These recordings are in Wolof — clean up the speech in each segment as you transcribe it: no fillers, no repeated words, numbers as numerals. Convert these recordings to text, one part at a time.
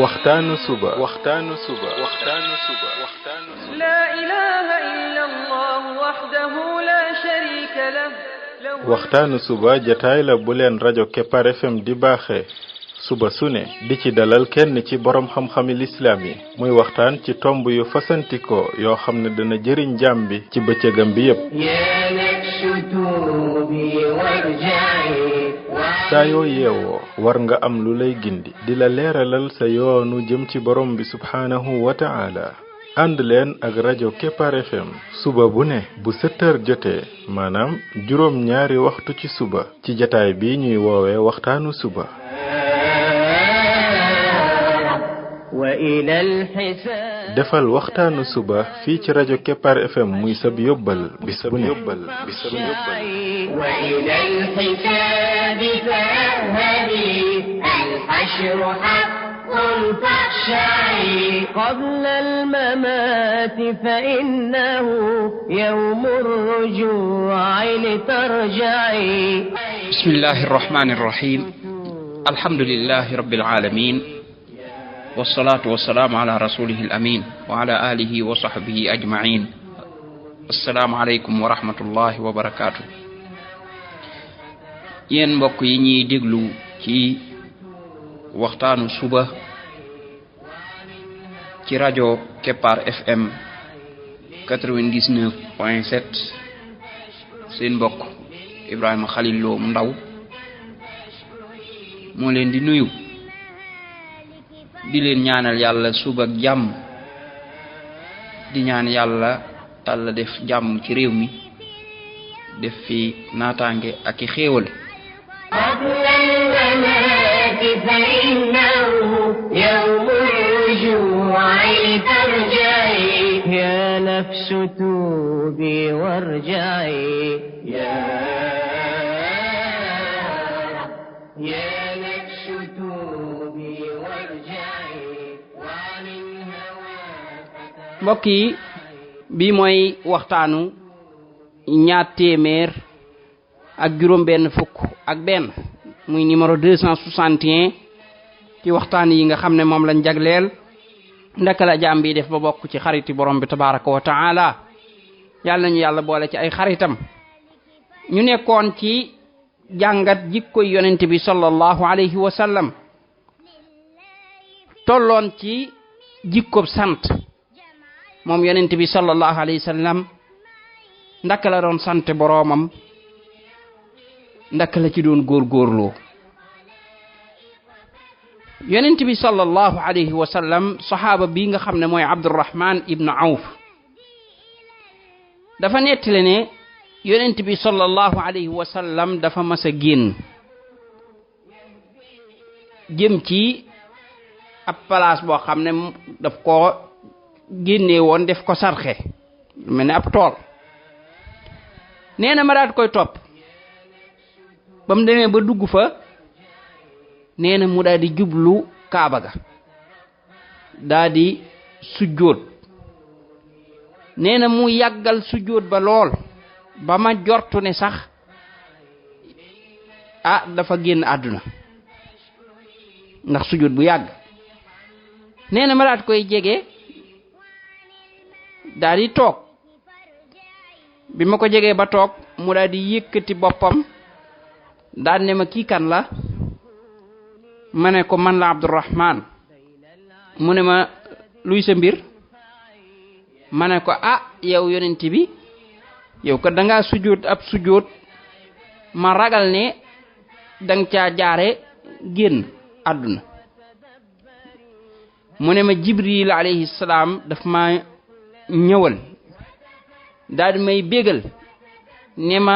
waxtaanu suba لا إله إلا الله وحده لا شريك له waxtaanu suba jataay la bu leen rajo Kepar FM di baaxee suba su ne di ci dalal kenn ci borom xam-xami lislaam yi muy waxtaan ci tomb yu fasantikoo yoo xam ne dana jëriñ jaam bi ci bëccëgam bi yépp saa yoo yeewoo war nga am lu lay gindi di la leeralal sa yoonu jëm ci borom bi subhaanahu wa ta'ala ànd leen ak rajo Kepar FM suba bu ne bu 7h jotee maanaam juróom ñaari waxtu ci suba ci jataay bi ñuy woowee waxtaanu suba defal waxtaanu suba fii ci rajo Kepar FM muy sab yóbbal bis bu ne قبل الممات فإنه يوم الرجوع لترجعي بسم الله الرحمن الرحيم الحمد لله رب العالمين والصلاة والسلام على رسوله الأمين وعلى آله وصحبه أجمعين السلام عليكم ورحمة الله وبركاته ين mbokk yi ñi déglu ci waxtaanu suba ci rajo Kepar FM 99.7 seen mbokk Ibrahima Khalil Lo mu ndaw moo leen di nuyu di leen ñaanal yàlla suba ak jàmm di ñaan yàlla Yàlla def jàmm ci réew mi def fi naataange ak i xéewal فإنه يوم الرجوع لترجعي يا نفس توبي وارجعي يا نفس توبي وارجعي وعن الهوى mbokk yi bi mooy waxtaanu ñaar téeméer ak juróom benn fukk ak benn muy numéro 261 ci waxtaan yi nga xam ne moom lañ jagleel ndaka la jaam bi def ba bokk ci xariti borom bi tabaraka wa taala yàlla ñu yàlla boole ci ay xaritam ñu nekkoon ci jàngat jikkoy yonent bi sallallahu alayhi wa sallam tolloon ci jikkob sant moom yonent bi sallallahu alayhi wa sallam ndaka la doon sant boroomam ndaka la ci doon góorgóorloo yonent bi sallallahu alayhi wa sallam saxaaba bi nga xam ne mooy Abdurrahman ibn Awf dafa nettali ne yonent bi sallallahu alayhi wa sallam dafa mas a génn jëm ci ab place boo xam ne daf ko génnee woon def ko sarxe mel ne ab tool nee na ma daat koy topp ba mu demee ba dugg fa nee na mu daal di jublu kaaba ga daal di sujjóot nee na mu yàggal sujjóot ba lool ba ma jortu ne sax dafa génn àdduna ndax sujjóot bu yàgg nee na ma daal koy jege daal di toog bi ma ko jegee ba toog mu daal di yëkkati boppam daal ne ma kii kan la ma ne ko man la Abdurrahman mu ne ma luy sa mbir ma ne ko yow yonent bi yow ko dangaa sujjóot ab sujjóot ma ragal ne danga caa jaare génn àdduna mu ne ma Jibril alayhi salaam daf ma ñëwal daal di may bégal ne ma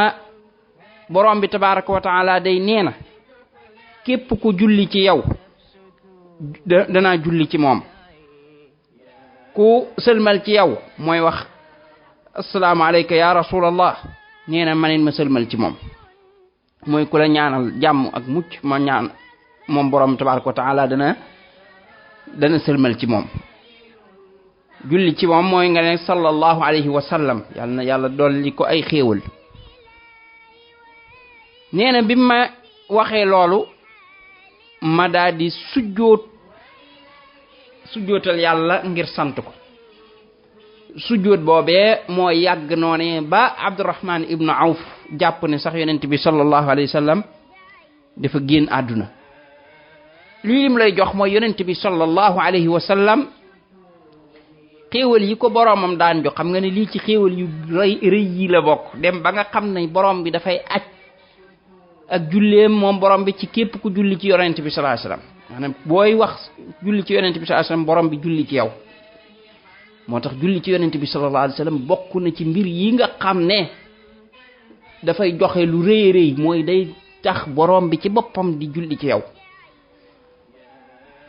borom bi tabaraka wa taala day nee na képp ku julli ci yow danaa julli ci moom ku sëlmal ci yow mooy wax assalaamu alayka ya rasulallah nee na maneen ma sëlmal ci moom mooy ku la ñaanal jàmm ak mucc ma ñaan moom borom tabaraka wa taala dana sëlmal ci moom julli ci moom mooy nga ne sallallahu alayhi wa sallam yàlla na yàlla dolli ko ay xéewal nee na bi ma waxee loolu ma daal di sujjóot sujjootal yàlla ngir sant ko sujjoot boobee moo yàgg noone ba Abdurrahman ibnu Awf jàpp ne sax yonent bi sallallahu alayhi wa sallam dafa génn àdduna lii lim lay jox mooy yonent bi sallallahu alayhi wa sallam xéewal yi ko boroomam daan jox xam nga ne lii ci xéewal yu rëy yi la bokk dem ba nga xam ne borom bi dafay aj ak julleem moom borom bi ci képp ku julli ci yonent bi sallallahu alayhi wa sallam maanaam booy wax julli ci yonent bi sallallahu alayhi wa sallam borom bi julli ci yow moo tax julli ci yonent bi sallallahu alayhi wa sallam bokk na ci mbir yi nga xam ne dafay joxe lu rëy rëy mooy day tax borom bi ci boppam di julli ci yow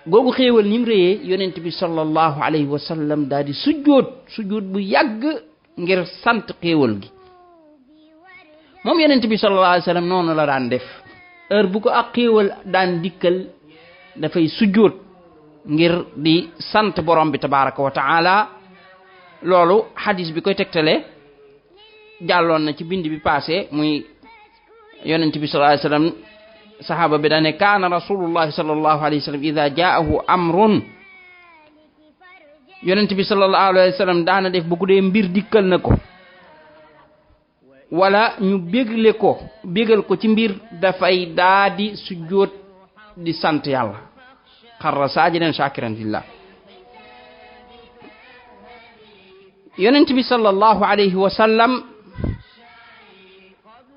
googu xéewal ni mu rëyee yonent bi sallallahu alayhi wa sallam daal di sujjóot bu yàgg ngir sant xéewal gi moom yonent bi sallallahu alayhi wa sallam noonu la daan def heure bu ko ak xéewal daan dikkal dafay sujjóot ngir di sant borom bi tabaraka wa taala loolu hadis bi koy tegtale jàlloon na ci bind bi passé muy yonent bi sallallahu alayhi wa sallam saxaaba bi dane kaana rasulullahi sallallahu alayhi wa sallam ida jaahu amrun yonent bi sallallahu alayhi wa sallam daana def bu ko dee mbir dikkal na ko wala ñu bégal ko ci mbir dafay daa di sujjóot di sant yàlla xarra saajidan shakiran lillah yonent bi sallallahu alayhi wa sallam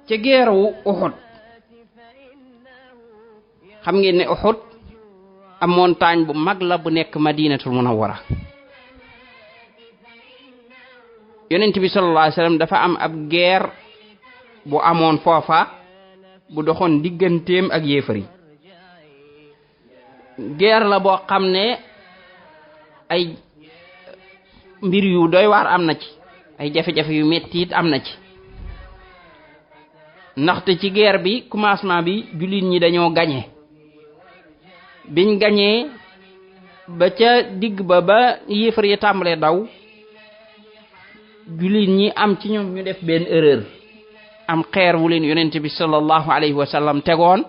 ca geeru Uhud xam ngeen ne Uhud am montagne bu mag la bu nekk Madinatul Munawwara yonent bi sallallahu alayhi wa sallam dafa am ab guerre bu amoon foofa bu doxoon digganteem ak yéefar yi guerre la boo xam ne ay mbir yu doy waar am na ci ay jafe-jafe yu metti it am na ci ndaxte ci guerre bi commencement bi jullit ñi dañoo gañe biñ gañee ba ca digg ba yéefar yi tàmbalee daw jullit ñi am ci ñoom ñu def benn erreur am xeer wu leen yonent bi sallallahu alayhi wa sallam tegoon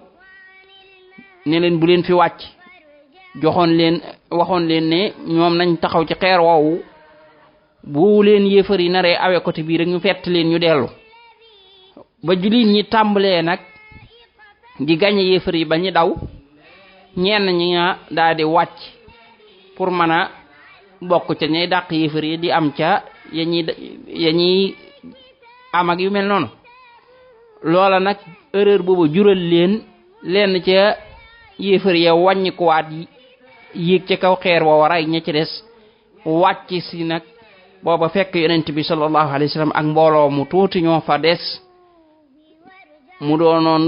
ne leen bu leen fi wàcc waxoon leen ne ñoom nañ taxaw ci xeer woowu bu leen yéefar yi naree awe côté bii rek ñu fett leen ñu dellu ba jullit ñi tàmbalee nag di gañe yéefar yi ba ñu daw ñenn ñi nga daal di wàcc pour mën a bokk ca ñay dàq yéefar yi di am ca ya ñuy am ak yu mel noonu loola nag erreur boobu jural leen ca yéefar ya wàññi ko waat yéeg ca kaw xeer woo ray ña ci des wàcc si nag booba fekk yonent bi sallallahu alayhi wa sallam ak mbooloo mu tuuti ñoo fa des mu doonoon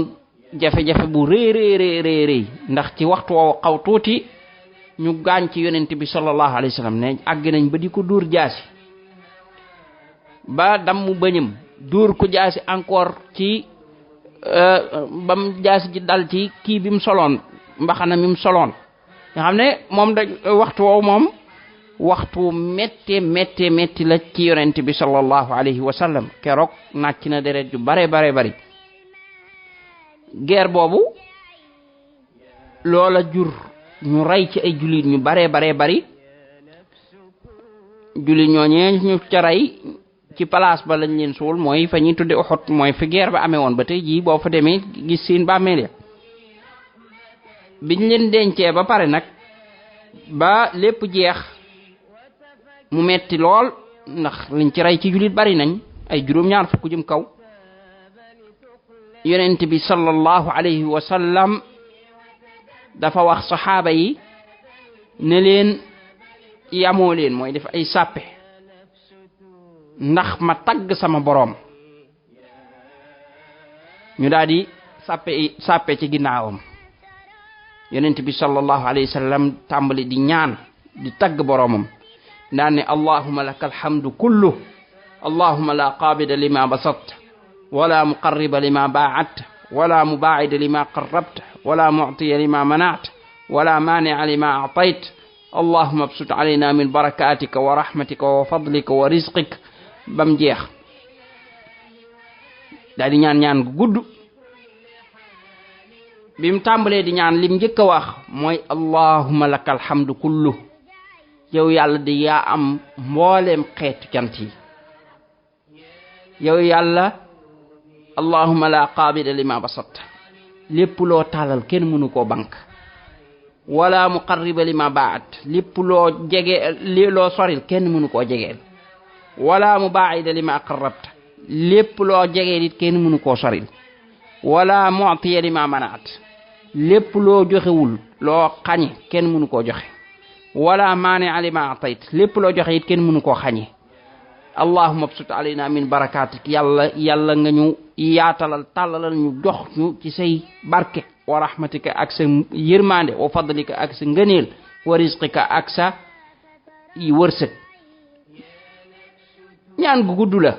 jafe-jafe bu rëy ndax ci waxtu woowu xaw tuuti ñu gaañ ci yonent bi sallallahu alayhi wa sallam ne àgg nañ ba di ko dóor jaasi ba dam mu bëñam dóor ko jaasi encore ci bam jaasi ji dal ci kii bi mu soloon mbaxana mi mu soloon nga xam ne moom da waxtu woowu moom waxtu metti la ci yonent bi sallallahu alayhi wa sallam keroog nàcc na deret ju bare bari guerre boobu loola jur ñu rey ci ay jullit ñu bare bari jullit ñooñee ñu ca rey ci place ba lañ leen suul mooy fa ñuy tudde Uhud mooy fi guerre ba amee woon ba tey jii boo fa demee gis seen bàmmeel ya biñ leen dencee ba pare nag ba lépp jeex mu metti lool ndax liñ ci rey ci jullit bari nañ ay juróom-ñaar fukk jëm kaw yonent bi sallallahu alayhi wa sallam dafa wax saxaaba yi ne leen yamoo leen mooy def ay sàppe ndax ma tagg sama boroom ñu daal di sàppe ci ginnaawam yonent bi sallallahu alayhi wa sallam tàmbali di ñaan di tagg boroomam daan ne allahumma laka alhamdu kullu allahumma la qaabida lima basatta wala muqarriba lima baa'atta wala mubaa'ida lima qarrabta wala mu'tiya lima mana'ta wala maani'a lima a'tayta allahumma absut alayna min barakatika wa rahmatika wa fadlika wa rizqika bam jeex daal di ñaan gu gudd bi mu tàmbalee di ñaan lim njëkk a wax mooy allahumma lakal hamdu kullu yow yàlla di yaa am mbooleem xeetu cant yi yow yàlla allahumma la qaabida lima basatta lépp loo tàllal kenn mënu koo bank wala muqarriba lima baat lépp loo jege loo soril kenn mënu koo jegeel wala mubaida lima qarrabta lépp loo jegeel it kenn mënu koo soril wala mu'tiya lima manaat lépp loo joxewul loo xañe kenn mënu koo joxe wala maani'a lima atayt lépp loo joxe it kenn mënu koo xañe allahumma absut alayna min barakatik yàlla nga ñu yaatalal tàllalal ñu jox ñu ci say barke wa rahmatika ak sa yërmande wa fadlika ak sa ngëneel wa rizqika ak sa wërsëg ñaan gu gudd la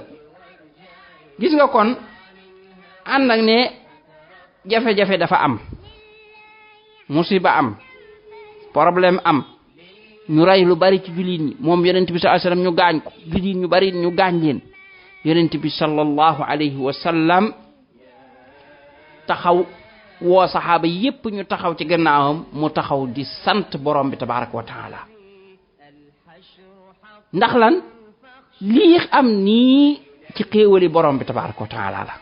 gis nga kon ànd ak ne jafe-jafe dafa am musiba am problème am ñu rey lu bari ci jullit ñi moom yonent bi sallallahu alayhi wasallam ñu gaañ ko jullit ñu bari ñu gaañ leen yonent bi sallallahu alayhi wasallam taxaw woo saxaaba yépp ñu taxaw ci gannaawam mu taxaw di sant borom bi tabaraka wa taala ndax lan lii am nii ci xéewali borom bi tabaraka wa taala la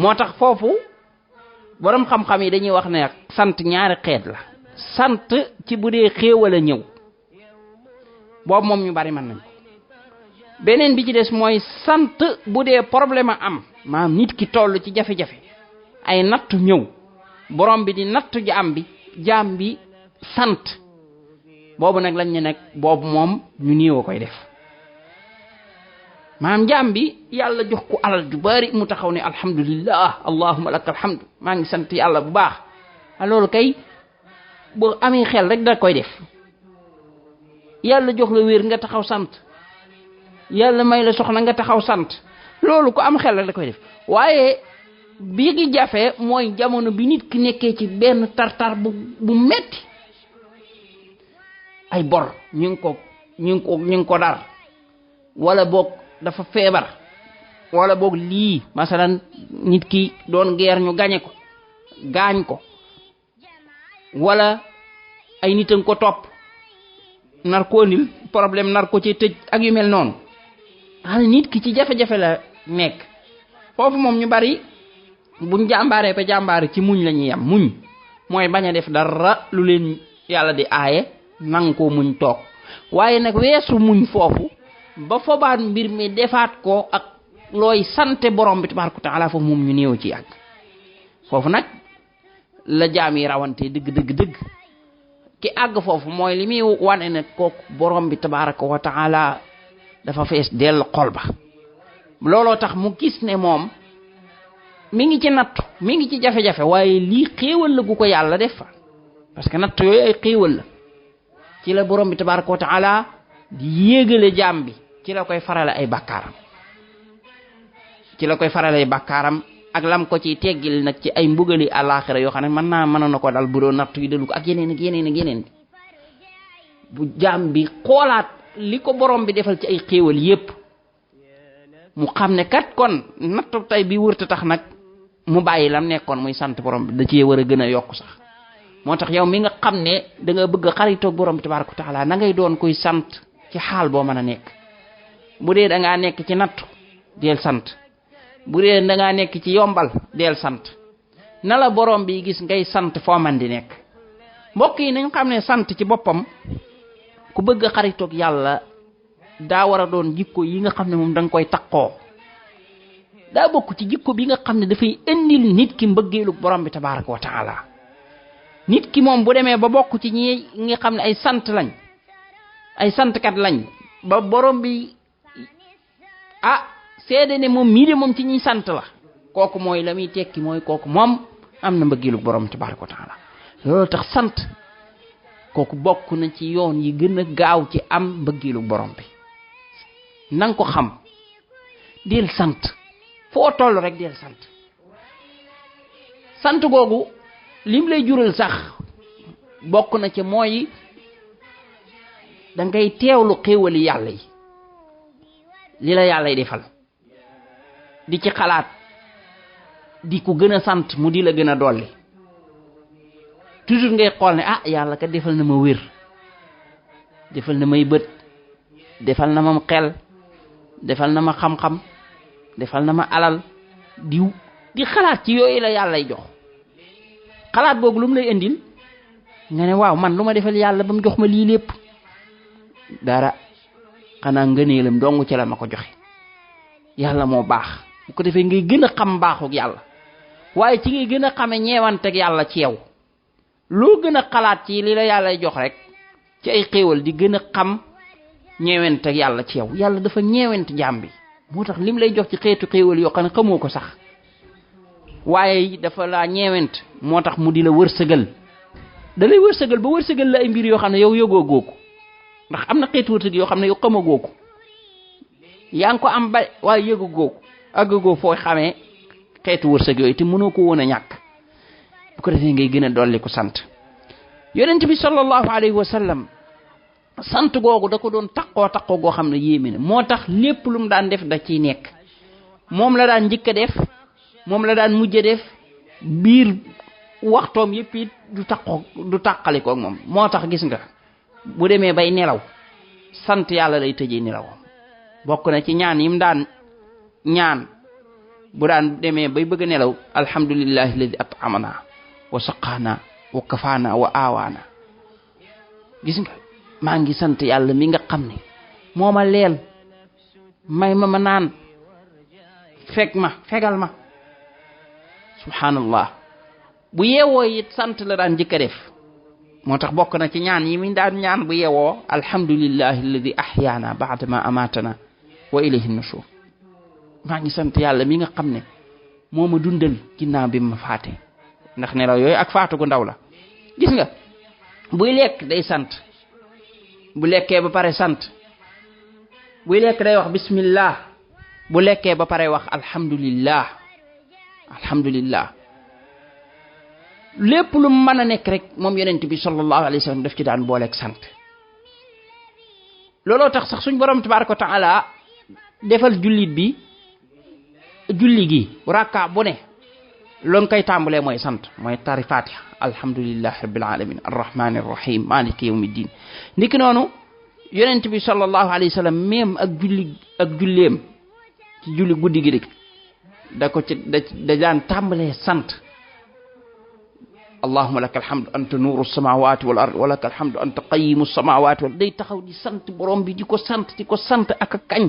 moo tax foofu borom xam-xam yi dañuy wax ne sant ñaari xeet la sant ci bu dee xéewal a ñëw boobu moom ñu bari mën nañ ko beneen bi ci des mooy sant bu dee problème a am maanaam nit ki toll ci jafe-jafe ay nattu ñëw borom bi di nattu jaam bi sant boobu nag lañ ne nag boobu moom ñu néew a koy def maanaam jaam bi yàlla jox ko alal ju bari mu taxaw ne alhamdulillah allahumma lakal hamdu maa ngi sant yàlla bu baax loolu kay boo amee xel rek da koy def yàlla jox la wér nga taxaw sant yàlla may la soxna nga taxaw sant loolu ko am xel rek da koy def waaye bi gi jafe mooy jamono bi nit ki nekkee ci benn tartar bu metti ay bor ñu ngi ko dar wala boog dafa feebar wala boog lii masalan nit ki doon guerre ñu gañe ko gaañ ko wala ay nit a ko topp nar koo ndil problème nar ko ci tëj ak yu mel noonu xam nit ki ci jafe-jafe la nekk foofu moom ñu bari buñ jàmbaaree ba jàmbaare ci muñ la ñuy yam muñ mooy bañ a def dara lu leen yàlla di aaye nang ko muñ toog waaye nag weesu muñ foofu ba fobaat mbir mi defaat ko ak looy sante borom bi tabaaraka taala foofu moom ñu néew ci yàgg foofu nag la jaam yi rawante dëgg ki àgg foofu mooy li muy wane ne kooku borom bi tabaaraka wa taala dafa fees dell xol ba looloo tax mu gis ne moom mi ngi ci nattu mi ngi ci jafe-jafe waaye lii xéewal la gu ko yàlla def fa parce que nattu yooyu ay xéewal la ci la borom bi tabaaraka wa taala di yéegale jaam bi ci la koy farale ay bàkkaaram ak lam ko ci teggil nag ci ay mbugali àllaaxira yoo xam ne mën na ko dal bu doon nattu yi dalu ko ak yeneen bu jaam bi xoolaat li ko borom bi defal ci ay xéewal yépp mu xam ne kat kon nattu tey bi wërta tax nag mu bàyyi lam nekkoon muy sant borom bi da cee war a gën a yokk sax moo tax yow mi nga xam ne da nga bëgg a xaritoog borom bi tabaaraka wa taala na ngay doon kuy sant ci xaal boo mën a nekk bu dee da ngaa nekk ci nattu del sant bu dee da ngaa nekk ci yombal del sant na la borom bi gis ngay sant foo man di nekk mbokk yi nañ xam ne sant ci boppam ku bëgg a xaritoog yàlla daa war a doon jikko yi nga xam ne moom da nga koy takkoo daa bokk ci jikko bi nga xam ne dafay indil nit ki mbëggeelu borom bi tabaaraka wa taala nit ki moom bu demee ba bokk ci ñi nga xam ne ay santkat lañ ba borom bi seede ne moom mii de moom ci ñuy sant la kooku mooy la muy tekki mooy kooku moom am na mbëggeelu borom bi tabaaraka wa taala loolu tax sant kooku bokk na ci yoon yi gën a gaaw ci am mbëggeelu borom bi nanga ko xam del sant foo toll rek del sant googu lim lay jural sax bokk na ci mooy da ngay teewlu xéewali yàlla yi li la yàlla defal di ci xalaat di ko gën a sant mu di la gën a dolli toujours ngay xool ne yàlla ka defal na ma wér defal na may bët defal na ma xel defal na ma xam-xam defal na ma alal di xalaat ci yooyu la yàllay jox xalaat googu lu mu lay indil nga ne waaw man lu ma defal yàlla ba mu jox ma lii lépp dara xanaa ngëneelam dong ci la ma ko joxe yàlla moo baax bu ko defee ngay gën a xam baaxug yàlla waaye ci ngay gën a xame ñeewanteeg yàlla ci yow loo gën a xalaat ci li la yàllay jox rek ci ay xéewal di gën a xam ñeewanteeg yàlla ci yow yàlla dafa ñeewant jaam bi moo tax lim lay jox ci xeetu xéewal yoo xam ne xamoo ko sax waaye dafa laa ñeewant moo tax mu di la wërsëgal da lay wërsëgal ba wërsëgal la ay mbir yoo xam ne yow yëgoo gooku ndax am na xeetu wërsëg yoo xam ne yow xamagoo ko yaa ngi ko am ba waaye yëgoo gooku àggagoo foo xamee xeetu wërsëg yooyu te mënoo ko woon a ñàkk bu ko defee ngay gën a dolli ko sant yonent bi sallallahu alayhi wa sallam sant googu da ko doon taqoo goo xam ne yéeme na moo tax lépp lu mu daan def da ciy nekk moom la daan njëkk a def moom la daan mujj a def biir waxtoom yëpp it du tàqalikoo ak moom moo tax gis nga bu demee bay nelaw sant yàlla lay tëjee nelawam bokk na ci ñaan yim daan ñaan bu daan demee bay bëgg a nelaw alhamdulillahi alladi at'amana wa saqana wa kafana wa awaana gis nga maa ngi sant yàlla mi nga xam ne moo ma leel may ma naan fegal ma subhanallah bu yeewoo it sant la daan njëkk a def moo tax bokk na ci ñaan yi mi daan ñaan bu yeewoo alhamdulillahi alladi ahyaana ba'da ma amatana wa ilayhi nushur maa ngi sant yàlla mi nga xam ne moo ma dundal ginnaaw bi ma faate ndax nelaw yooyu ak faatu gu ndaw la gis nga buy lekk day sant bu lekkee ba pare sant buy lekk day wax bismillah bu lekkee ba pare wax alhamdulillah lépp lu mën a nekk rek moom yonent bi sallallahu alayhi wa sallam daf ci daan booleeg sant looloo tax sax suñ borom tabaraka wa taala defal jullit bi julli gi rakka bu ne loon koy tàmbalee mooy sant mooy tari fatiha alhamdulillahi rabbil alamin arrahmanir rahim maliki yawmiddin niki noonu yonent bi sallallahu alayhi wa sallam même ak julleem ci julli guddi gi rek da daan tàmbalee sant allahumma lakal hamdu anta nuru samawati wal ard wa lakal hamdu anta qayyimu samawati wal day taxaw di sant borom bi di ko sant ak a kañ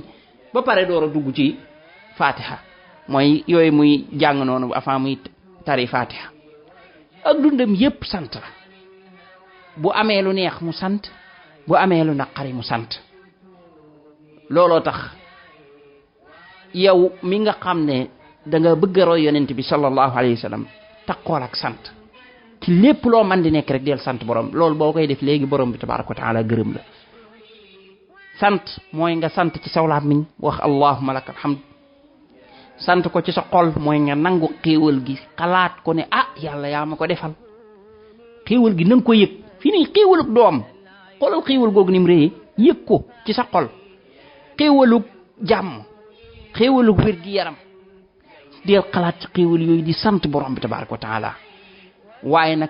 ba pare door a dugg ci fatiha mooy yooyu muy jàng noonu avant muy tari fatiha ak dundam yépp sant la bu amee lu neex mu sant bu amee lu naqari mu sant looloo tax yow mi nga xam ne da nga bëgg a roy yonent bi sallallahu alayhi wa sallam taqool ak sant ci lépp loo man di nekk rek del sant borom loolu boo koy def léegi borom bi tabaraka wa taala gërëm la sant mooy nga sant ci saw làmmiñ wax allahumma lakal hamd sant ko ci sa xol mooy nga nangu xéewal gi xalaat ko ne yàlla yaa ma ko defal xéewal gi nanga ko yëg fii nii xéewalug doom xolal xéewal googu ni mu réyee yëg ko ci sa xol xéewalug jàmm xéewalug wér gi yaram del xalaat ci xéewal yooyu di sant borom bi tabaraka wa taala waaye nag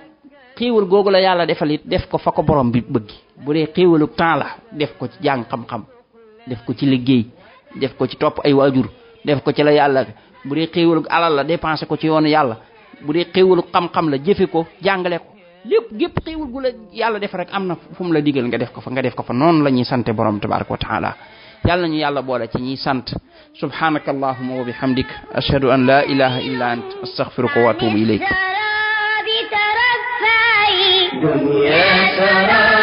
xéewal googu la yàlla defal it def ko fa ko borom bi bëgg bu dee xéewalug temps la def ko ci jàng xam-xam def ko ci liggéey def ko ci topp ay waajur def ko ci la yàlla bu dee xéewalug alal la dépensé ko ci yoonu yàlla bu dee xéewalug xam-xam la jëfe ko jàngale ko lépp gépp xéewal gu la yàlla def rek am na fu mu la digal nga def ko fa noonu la ñuy sante borom tabaraka wa taala yàlla nañu yàlla boole ci ñuy sant subhanaka allahumma wa bihamdik ashhadu an la ilaha illa ant astaghfiruka wa atubu ilayk دنيا سراب